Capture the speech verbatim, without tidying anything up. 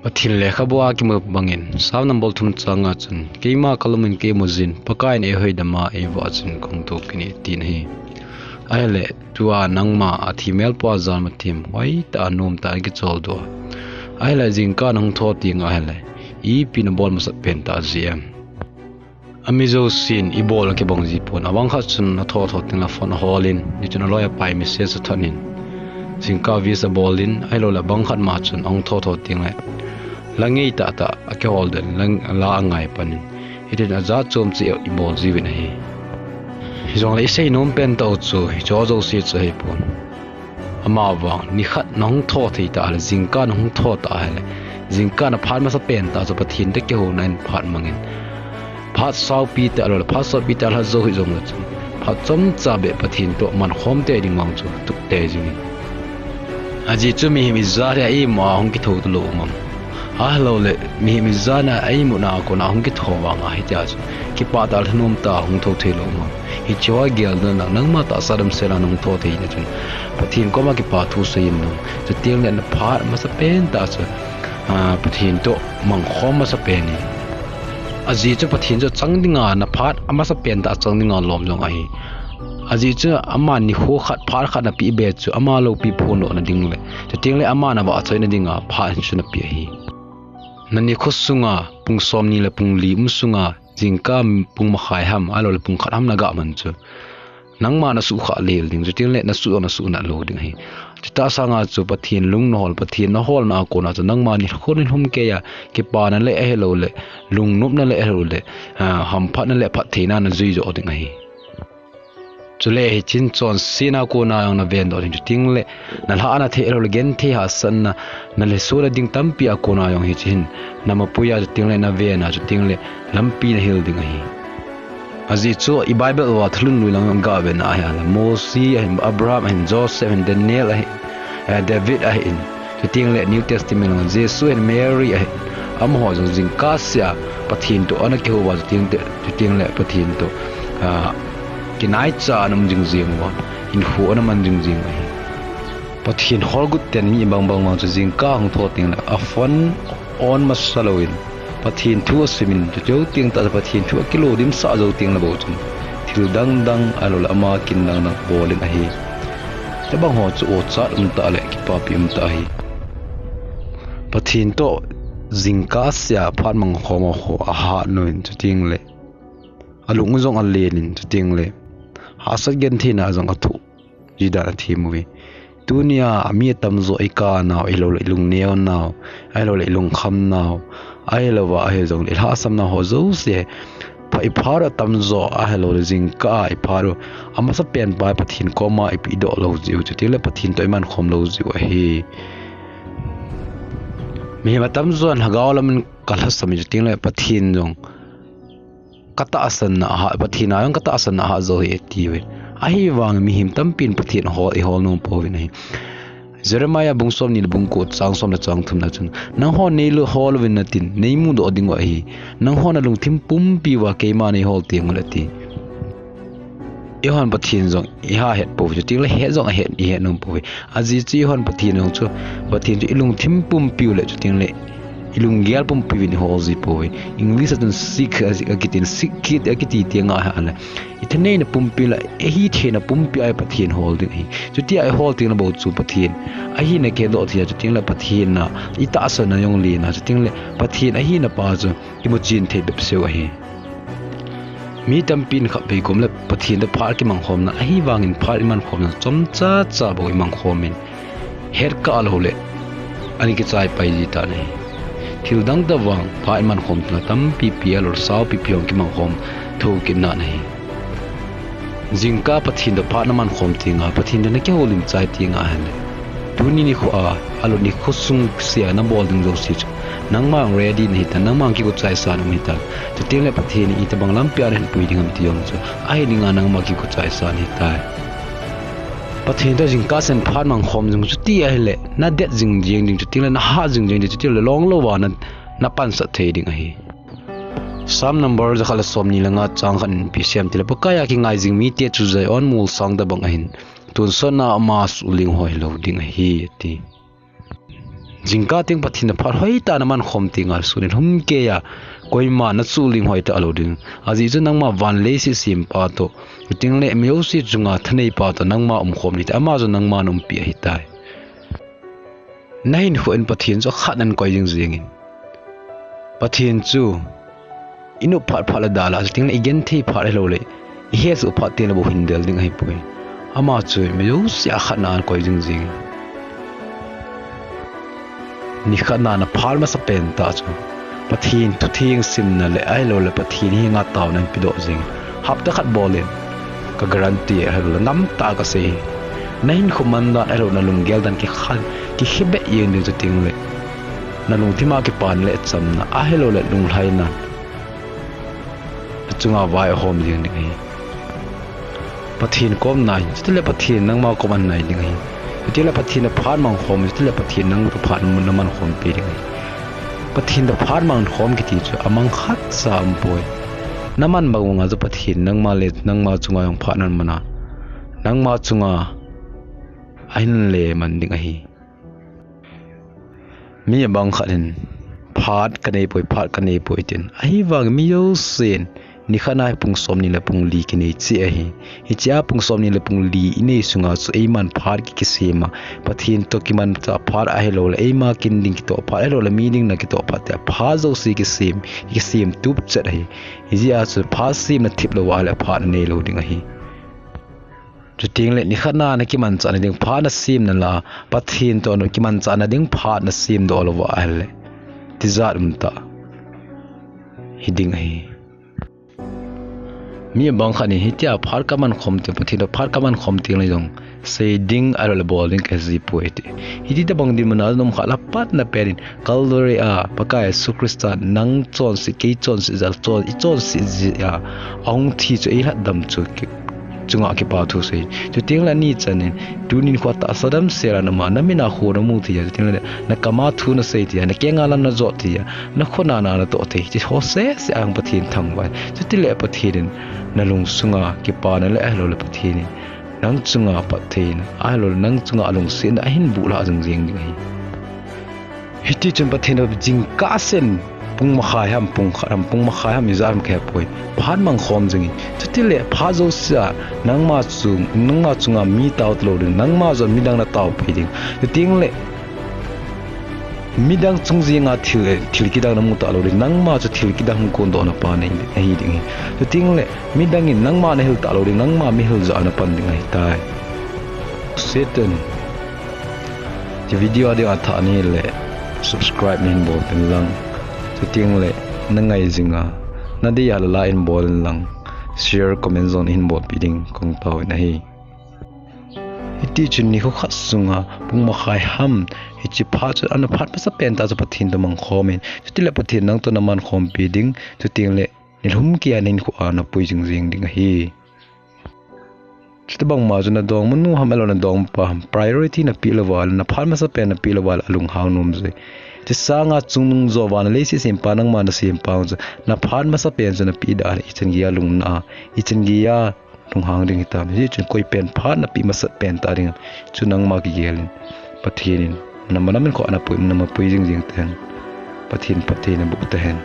Pathen lekhabu a kimu bangin, Psalm number thum changa chun, keima kalumin keimu jin, Pakaiyin eihoidam a, eivah jin kahung toh kit e, atin ahi. Ahile, tua nangma athi melpua jalmathem, hoitah a nomtah a kicholdo a. Ahile, jingkah nahung thou teng ahile, ipi nabol masat pen tah ji em? Ami jousen ibol akibang ji pon, abang khat chun athou thou tengle phone ahol in, hichun aloi apai message athot in, jingkah wish abol in, ahilouleh abang khat ma chun ahung thou thou tengle la ngei tah tah akihol den, la, la angai pan in, hitin ajat chom cheh ibol jiuvin ahi. Hijongle isei nom pen tah u chu, hiche jouse chu ahipon. Amavang, nikhat nahung thou thei tah le, jingkah nahung thou tah le, jingkah naphat masa pen tah chu Pathen toh kihouna in phat mangin. Phat saupi tah le, phat saupi tah lha jou hijongle chun, phat chomcha beh Pathen toh mankhom tei ding vang chu tup tei jingin. Ajeh chu mihem ijat hi a-imu a hung kithou talou um am? Ahilouleh, mihem ijat hi a-imuna a kona hung kithou vang ahi tia chu, kipah tah le thanom tah a hung thou theilou um am? Hiche ho gel ding lang, nangma tahsa damsel a nahung thou thei na chun, Pathen koma kipa thu sei in lang, chutengle naphat masa pen tah chu, a, Pathen toh mangkhom masa pen in. Ajeh chu Pathen chu chang dinga, naphat amasa pen tah chang dinga lom jong ahi. Ajeh chu ama nikho khat phat khat napeh be chu ama loupi phondohna ding le, chutengle ama navahchoina dinga phat chu napeh ahi. Nanikho sunga pung somni le pung li um sunga, jingkah pung makhai ham, ahilouleh pung khat ham nagah man chu, nangma nasuhkhah lel ding, chutengle nasuh nasuh nat lou ding ahi. Chutah sanga chu Pathen lung nahol, Pathen naholna a kona chu nangma nikho nilhum keiya kipana le ahilouleh lungnopna le ahilouleh, a, hamphatna le phattheina najui joh ding ahi. Chule hichun chonsetna a kona jong navendoh ding, chutengle nalhahna thei ahilouleh genthei hahsatna, nalhesona ding tampi a kona jong hiche hin namapuiya, chutengle navena, chutengle lampi nahil ding ahi. Ajeh chu i Bible uva thulhun lui lang gavena ahile, Mosi ahin, Abraham ahin, Joseph ahin, Daniel ahin, eh, David ahin, chutengle New Testament lang Jesu ahin, Mary ahin, amaho jong jingkah sea Pathen toh ana kihou uva, chutengle, chutengle Pathen toh, ah, kinaicha ana um jingjing uva, hinkho ana man jingjing uva ahi. Pathen holgut ten mi bangbang vang chu jingkah hung thou tengle a phone on masa louvin, Pathen thu asimin, chuche jou teng tah Pathen thu akilodimsah jou tengle bou chun, thil dangdang ahilouleh ama kin dangdang bol in ahi. Tobang ho chu ochat umtah le kipapi umtah ahi. Pathen toh jingkah sea phat mangkhom ho ahat uvin, chutengle alung jong alen in, chutengle hahsat gentheina jong athoh ji dan athem uve. Tunia mi atamjo ikanau, ahilouleh ilungneo nau, ahilouleh ilungkham nau, ahilouva ahijongle ilhahsam nau ho jouse, phat iphat u atamjo ahilouleh jingkah a iphat u amasa pen pa Pathen koma ipehdoh lou jiu, chutengle Pathen toh imankhom lou jiu ahi. Mihem atamjon lhagao lamin kalhasam in, chutengle Pathen jong katahsanna ahat, Pathen a jong katahsanna ahat jou ahi atiuvin. Ahivangin mihem tampin Pathen hol ihol nom pouvin ahi. Jeremiah bung somni le bung ko chang som le chang thumna chun, nanghon neihol uvin natin, neimudoh dingu ahi. Nanghon nalungthim pumpi uva keima neihol tengule ati. Eihon Pathen jong iha het pouve, chutengle het jong ahet, ihet nom pouve. Ajeh chu eihon Pathen jong chu, Pathen chu ilungthim pumpiu le, chutengle ilunggel pumpiuvin ihol ji pouve. English a chun seek, a, akitin seek it, akiti tenga ahile, ithaneina pumpi le, ihitheina pumpi a Pathen hol ding ahi. Chutia ihol tengle bou chu Pathen ahina kihedoh thei a, chutengle Pathen a itahsanna jong lena, chutengle Pathen ahina pa chu imuchen thei bepseu ahi. Mi tampin khatvei kom le Pathen toh phat kimangkhomna, ahivangin phat imankhomna chomcha cha bou imangkhomin, hetkah loule ana kichai pai jitan ahi. Thil dang tobang phat imankhom tuna tampipi alol saupipi hung kimangkhom thou kitnan ahi. Jingkah Pathen toh phat namankhom tenga, Pathen toh nakihoulim chai tenga ahile, tuni nikho a, alol nikho sung sea nabol ding jouse chu nangma ready nahitan, nangma kiguchaisan um hitan. Chutengle Pathen in itobang lampia nahinpui ding ham ti jong chu ahi dinga nangma kiguchaisan ahitai. Pathen toh jingkah sen phat mangkhom jing chuti ahile, nadet jing jeng ding, chutengle nahat jing jeng ding, chutengle longlouva na, napansat thei ding ahi. Psalm number jakhat le somni le nga chang khat in ipi asei em tile, Pakaiya kingai jing mite chu Zion molsang tobang ahin, tonsotna a ama suhling ho hilou ding ahi, ati. Jingkah teng Pathen in phat hoitah naman khom teng le sun in hum kei a, koima nachuh ling hoitah lou ding. Ajeh chu nangma van leiset sempa toh, chuteng le mi jouse chunga thaneipa toh nangma umkhom ding ahitai. Ama jong nangma naumpi ahitai. Nahinkho in Pathen chu akhat nan koi jing jeng in. Pathen chu inop phat phat le dalha, chuteng le igenthei phat ahilouleh ihesoh phat teng le bou hin del ding ahipoi. Ama chu mi jouse a khat nan koi jing jeng in. Nikhat na naphat masapen tah chu Pathen thutheng simna le ahilouleh Pathen henga taona napedoh jeng in. Hapta khat bol in, ka guarantee ahilouleh namtah a kasei. Nahinkho mandan ahilou nalunggel dan kikhen, kikhen beh jeng ding, chuteng le nalungthim a kipana le chamna ahilouleh lunglhaina nachunga vai ahom jeng ding ahi. Pathen kom nai, chuteng le Pathen nangma kom anai ding ahi. Chuteng le Pathen in phat mangkhom, chuteng le Pathen in nang toh phat naman khompi ding ahi. Pathen toh phat mangkhom kiti chu amang khatcha aumpoi. Naman bang banga chu Pathen in nangma le nangma chunga jong phat naman a, nangma chunga ahin le man ding ahi. Mi abang khat in phat kaneipoi, phat kaneipoi tin. Ahivangin mi jousen nikhat na hi pung somni le pung li kinei cheh ahi. Hichea pung somni le pung li inei sunga chu eiman phat ki, kisem a, Pathen toh kimanchah phat ahilouleh eima kin ding kitoh phat ahilouleh mi ding na kitoh phat tia phat jouse kisem, kisem tup chet ahi. Hijeh a chu phat semna thip louva ahileh phat nanei lou ding ahi. Chuteng le nikhat na nakimanchahna ding phat nasem nalai a, Pathen toh nakimanchahna ding phat nasemdoh louva ahileh, tijat umtah hiding ahi. Mi abang khat in hitia phat kaman khom teng, Pathen toh phat kaman khom teng le jong sei ding ahilouleh bol ding kahe jipoi ati. Hiti tobang dinmun a nom khat lah patna pen in Calvary a Pakai Jesu Christa nang chonset, kei chonset jal, chon, ichonset jeh a ahung thi chu eilhatdam chu ki, chunga kipa thu sei. Chuteng le ani chan in, tunin kho tahsa damsel a naum a, namin a kho namu thei a, chuteng le nakam a thu nasei thei a, nakenga lam najot thei a, nakhut a na natoh thei, hiche ho sese a Pathen thangvah in. Chutile Pathen in nalung sunga kipana le ahilouleh Pathen in nang chunga phattheina ahilouleh nang chunga alungsetna ahin bulhah jing jeng ding ahi. Hitichun Pathen toh jingkah sen pung makhai ham, pung khat ham, pung makhai ham, ijat ham kahepoi, phat mangkhom jing in. Chutile phat jouse a nangma chu, nangma chunga mi tao talou ding, nangma jong midang nataopi ding. Chuteng le midang chung jenga thil, thil kidang namu talou ding, nangma chu thil kidang hung kondohna pa nahi ding ahi. Chuteng le midang in nangma nahil talou ding, nangma mihil jah a napan ding ahitai. Setan, hiche video a dinga athah nahile subscribe nahin bolpeh in lang, chuteng le nangai jinga nadei a la like in bol in lang, share, comment jong nahin bolpeh ding kahung taovin ahi. Hitichun nikho khat sunga pung makhai ham, hiche phat chu ana phat masapen tah chu Pathen toh mangkhom in, chutile Pathen nang toh naman khompi ding, chuteng le nilhum keiya nahinkho a napui jing jeng ding ahi. Chutobang ma chu nadongmanu ham ahilouleh nadongmapa ham, priority napeh louva le, naphat masapen napeh louva le alunghang nom joi. Hiche sanga chungnung joh vana leiset sempa nangma nasempa chu naphat masapen chu napeh da le, ichan geiya lungna a, ichan geiya lunghang ding hitam. Hichun koi pen phat napeh masapen ta ding chu nangma kigel in, Pathen in namanam in kho ana pui, namapui jing jing tahen. Pathen phatthei naboh tahen.